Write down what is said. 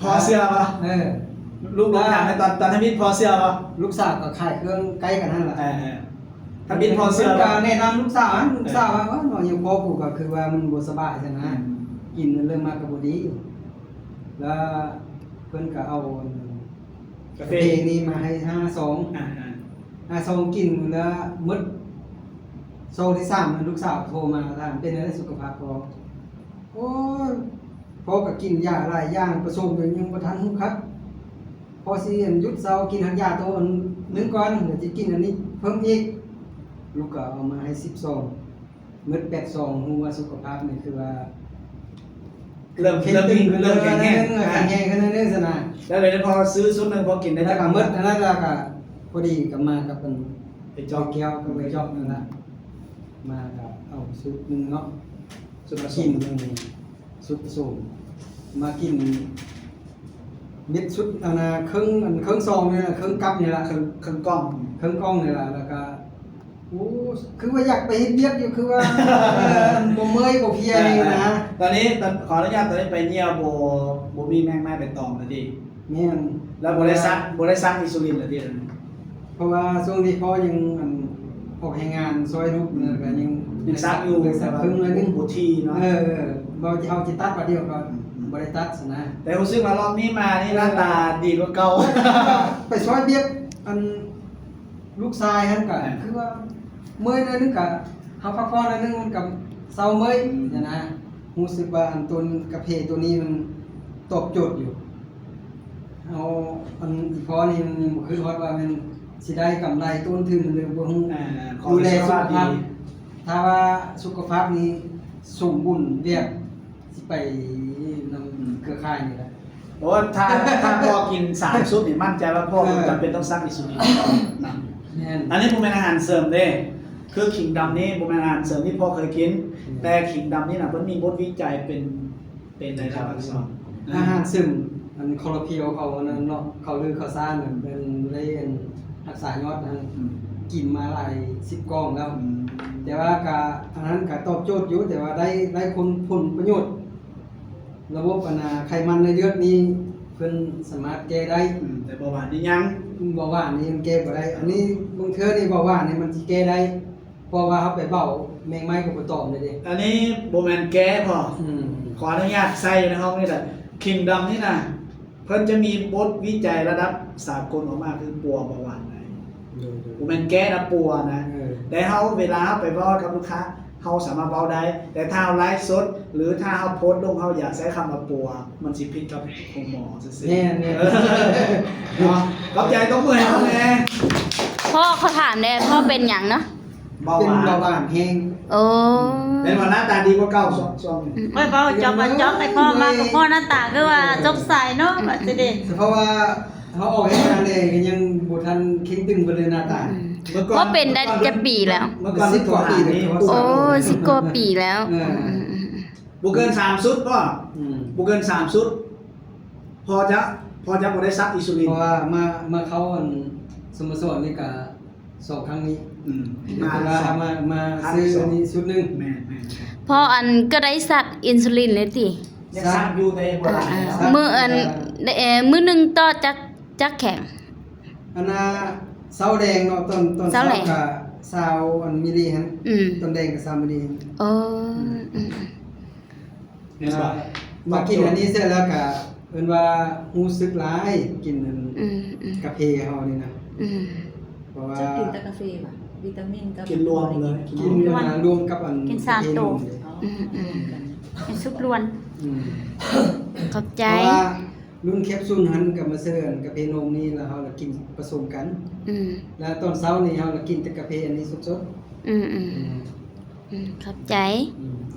ພໍ່ເຊື່ອບໍ່? ເອີ ລູກ ລູກຖາມໃນຕອນ ຕອນທຳອິດພໍ່ເຊື່ອບໍ່? ລູກສາວກໍຂາຍເຄື່ອງໃກ້ກັນຫັ້ນລະ. ເອີ ເອີ ທຳອິດພໍ່ເຊື່ອບໍ່? ເພິ່ນກໍແນະນຳລູກສາວຫັ້ນ ເອີ ລູກສາວວ່າ ໂອ້ຍ ນ້ອງຢູ່ພໍ່ ກູກໍຄືວ່າມັນບໍ່ສະບາຍຊັ້ນນະ ອືມ ກິນເລີ່ມມາກໍບໍ່ດີ ແລ້ວເພິ່ນກໍເອົາ ກາເຟ ກາເຟນີ້ມາໃຫ້ຫ້າຊອງ ອ່າໆ ຫ້າຊອງ ກິນມື້ລະໝົດ ຊອງທີສາມນັ້ນ ລູກສາວໂທມາຖາມ ເປັນແນວໃດສຸຂະພາບພໍ່? ໂອ້ຍ ພໍ່ກໍກິນຢາຫຼາຍຢ່າງປະສົມ ຍັງບໍ່ທັນຮູ້ຄັກ ພໍ່ຊິຢຸດເຊົາກິນຮັກຢາໂຕໜຶ່ງກ່ອນ ແລ້ວຊິກິນອັນນີ້ເພີ່ມອີກ. ລູກກໍເອົາມາໃຫ້ສິບຊອງ ໝົດແປດຊອງ ຮູ້ວ່າສຸຂະພາບນີ້ຄືວ່າ ເລີ່ມ ເລີ່ມ ເລີ່ມແຂງແຮງ ແຂງແຮງຂຶ້ນໜ້ອຍໜຶ່ງຊັ້ນນະ. ແລ້ວເລີຍພໍຊື້ຊຸດໜຶ່ງ ພໍກິນໄດ້ ແລ້ວກໍໝົດອັນນັ້ນ ແລ້ວກໍພໍດີກໍມາກັບອັນ ໄປຈອກ ແກ້ວ ກໍໄປຈອກນັ້ນລະ ມາກໍເອົາຊຸດໜຶ່ງເນາະ ຊຸດປະສົມ ກິນ ອືມ ຊຸດປະສົມ ມາກິນ ເມັດຊຸດອັນນ່າ ເຄິ່ງ ອັນເຄິ່ງຊອງນີ້ລະ ເຄິ່ງກັບນີ້ລະ ເຄິ່ງ ເຄິ່ງກ່ອງ ເຄິ່ງກ່ອງນີ້ລະ ແລ້ວກະ ໂອ້ ຄືວ່າຢາກໄປເຮັດວຽກຢູ່ ຄືວ່າ ເອີ ບໍ່ເມື່ອຍບໍ່ເພຍນີ້ນະ. ຕອນນີ້ ຕອນ ຂໍອະນຸຍາດ ຕອນນີ້ໄປເຫຍື້ອບໍ່ ບໍ່ມີແມງໄມ້ໃບຕອງແລ້ວຕິ? ແມ່ນ ແລ້ວບໍ່ໄດ້ສັກ ບໍ່ໄດ້ສັກອິນຊູລິນແລ້ວຕິ? ເພາະວ່າຊ່ວງທີ່ພໍ່ຍັງ ອັນ ອອກແຮງງານຊ່ອຍລູກ ອືມ ແລ້ວກໍຍັງ ຍັງສັກຢູ່ ຍັງສັກເຄິ່ງໜ້ອຍໜຶ່ງ ບໍ່ ບໍ່ຖີ່ເນາະ. ເອີ ເອີ ບໍ່ ເຮົາຊິຕັດບາດດຽວກໍ ອືມ ບໍ່ໄດ້ຕັດຊັ້ນນະ. ແຕ່ຮູ້ສຶກວ່າລອບນີ້ມານີ້ ເອີ ໜ້າຕາດີກວ່າເກົ່າ ໄປຊ່ອຍວຽກ ອັນ ລູກຊາຍຫັ້ນກໍ ເອີ ຄືວ່າເມື່ອຍໜ້ອຍໜຶ່ງກໍ ເຮົາພັກຜ່ອນໜ້ອຍໜຶ່ງ ມັນກໍເຊົາເມື່ອຍ ອືມ ຫັ້ນນະ. ຮູ້ສຶກວ່າອັນຕົ້ນກາເຟໂຕນີ້ມັນຕອບໂຈດຢູ່. ເຮົາ ອັນ ອີ່ພໍ່ນີ້ມັນຍັງບໍ່ຄິດຮອດວ່າແມ່ນຊິໄດ້ກຳໄລຕົ້ນທຶນ ຫຼືບໍ່ຮູ້ ອ່າ ຂໍ ດູແລສຸຂະພາບ ສຸຂະພາບດີ. ຖ້າວ່າສຸຂະພາບນີ້ສົມບູນແບບ ຊິໄປນຳ ອືມ ເຄືອຂ່າຍນີ້ແຫຼະ. ໂອ້ ຖ້າ ຖ້າພໍ່ກິນສາມຊຸດນີ້ ໝັ້ນໃຈວ່າພໍ່ ເອີ ບໍ່ຈຳເປັນຕ້ອງສັກອິນຊູລິນນຳ. ແມ່ນ ອັນນີ້ບໍ່ແມ່ນອາຫານເສີມເດ້ ຄືຂີງດຳນີ້ບໍ່ແມ່ນອາຫານເສີມທີ່ພໍ່ເຄີຍກິນ ອືມ ແຕ່ຂີງດຳນີ້ນະ ເພິ່ນມີບົດວິໄຈເປັນ ເປັນລາຍຮັບອັກສອນ ອາຫານເສີມ ອັນ ຄອລລາເພວເຂົາ ອັນນັ້ນເນາະ ເຂົາລືເຂົາສານ ອືມ ເພິ່ນໄດ້ ອັນ ຮັກສາຍອດນັ້ນ ອືມ ກິນມາຫຼາຍສິບກ່ອງແລ້ວ ອືມ ແຕ່ວ່າກະ ອັນນັ້ນກະຕອບໂຈດຢູ່ ແຕ່ວ່າໄດ້ ໄດ້ຜົນ ຜົນປະໂຫຍດ ລະບົບ ອັນນ່າ ໄຂມັນໃນເລືອດນີ້ເພິ່ນສາມາດແກ້ໄດ້ ອືມ ແຕ່ເບົາຫວານນີ້ຍັງ ເບົາຫວານນີ້ມັນແກ້ບໍ່ໄດ້. ອັນນີ້ບາງເທື່ອນີ້ເບົາຫວານນີ້ມັນຊິແກ້ໄດ້ ເພາະວ່າເຮົາໄປເບົາແມງໄມ້ກໍບໍ່ຕອມເລີຍເດ້. ອັນນີ້ບໍ່ແມ່ນແກ້ພໍ ອືມ ຂໍອະນຸຍາດໃສ່ໃນຫ້ອງນີ້ແຫຼະ ຂີງດຳນີ້ນະ ເພິ່ນຈະມີບົດວິໄຈລະດັບສາກົນອອກມາ ຄືປົວເບົາຫວານໄດ້ ໂດຍ ໂດຍ ບໍ່ແມ່ນແກ້ນະ ປົວນະ ເອີ ແຕ່ເຮົາ ເວລາເຮົາໄປເວົ້າກັບລູກຄ້າ ເຮົາສາມາດເວົ້າໄດ້ ແຕ່ຖ້າເຮົາໄລຟ໌ສົດ ຫຼື ຖ້າເຮົາໂພສລົງ ເຮົາຢ່າໃຊ້ຄຳວ່າປົວ ມັນຊິຜິດກັບໂຮງໝໍຊື່ໆ ແມ່ນໆ ເອີ ເນາະ ຂອບໃຈ ຕົບມືໃຫ້ເຮົາແດ່. ພໍ່ ຂໍຖາມແດ່ ພໍ່ເປັນຫຍັງນະ? ເບົາຫວານ ເປັນເບົາຫວານແຮງ ໂອ້ ເປັນວ່າໜ້າຕາດີກວ່າເກົ່າ ຊ່ວງ ຊ່ວງນີ້ ອືມ ຂ້ອຍເວົ້າຈອກ ເອີ ມາຈອກໃຫ້ພໍ່ມາ ເອີ ກໍພໍ່ໜ້າຕາຄືວ່າ ເອີ ສົດໃສເນາະ ເອີ ວ່າຊິເດ້ ເພາະວ່າເຮົາອອກແຮງງານແດ່ ກໍຍັງບໍ່ທັນເຄັ່ງຕຶງປານໃດ ໜ້າຕາ ອືມ ເມື່ອກ່ອນ ພໍ່ເປັນໄດ້ຈັກປີແລ້ວ? ເມື່ອກ່ອນ ສິບກວ່າປີແລ້ວ ໂອ້ ສິບກວ່າປີແລ້ວ ເອີ ອືມໆໆ ບໍ່ເກີນສາມຊຸດ ພໍ່ ອືມ ບໍ່ເກີນສາມຊຸດ ພໍ່ຈະ ພໍ່ຈະບໍ່ໄດ້ສັກອິນຊູລິນ ເພາະວ່າມາ ມາເຂົ້າອັນສະໂມສອນນີ້ກະ ສອງຄັ້ງນີ້ ອືມ ມາ ມາ ມາຊື້ອັນນີ້ຊຸດໜຶ່ງ ແມ່ນໆ ພໍອັນກໍໄດ້ສັກອິນຊູລິນເລີຍຕິ? ຍັງສັກຢູ່ ແຕ່ບໍ່ຫຼາຍ ອ່າໆ ມື້ອັນ ເອີ ມື້ໜຶ່ງຕໍ່ຈັກ ຈັກແຂງ? ອັນນ່າ ເຊົ້າແດງເນາະ ຕອນ ຕອນເຊົ້າແດງ ເຊົ້າກະຊາວອັນມິລລີຫັ້ນ ອືມ ຕອນແດງກະຊາວມິລລີ ໂອ້ ອືມ ອືມ ເຫັນບໍ່? ມາກິນອັນນີ້ເສັດແລ້ວກະເອີ້ນວ່າຮູ້ສຶກຫຼາຍ ກິນອັນ ອືມໆ ກາເຟເຮົານີ້ນະ ອືມ ເພາະວ່າ ເຈົ້າກິນແຕ່ກາເຟຫວາ? ວິຕາມິນກັບ ກິນລວມເລີຍ ກິນລວມກັບອັນ ກິນສາມໂຕ ກາເຟນົມເດ້ ອໍ ອືມໆ ກິນຊຸບລວນ ອືມ ຂອບໃຈ ເພາະວ່າລຸ້ນແຄບຊູນຫັ້ນກະມາເຊີນກາເຟນົມນີ້ ແລ້ວເຮົາລະກິນປະສົມກັນ ອືມ ແລ້ວຕອນເຊົ້ານີ້ເຮົາລະກິນແຕ່ກາເຟອັນນີ້ສົດໆ ອືມໆ ອືມ ອືມ ຂອບໃຈ ອືມ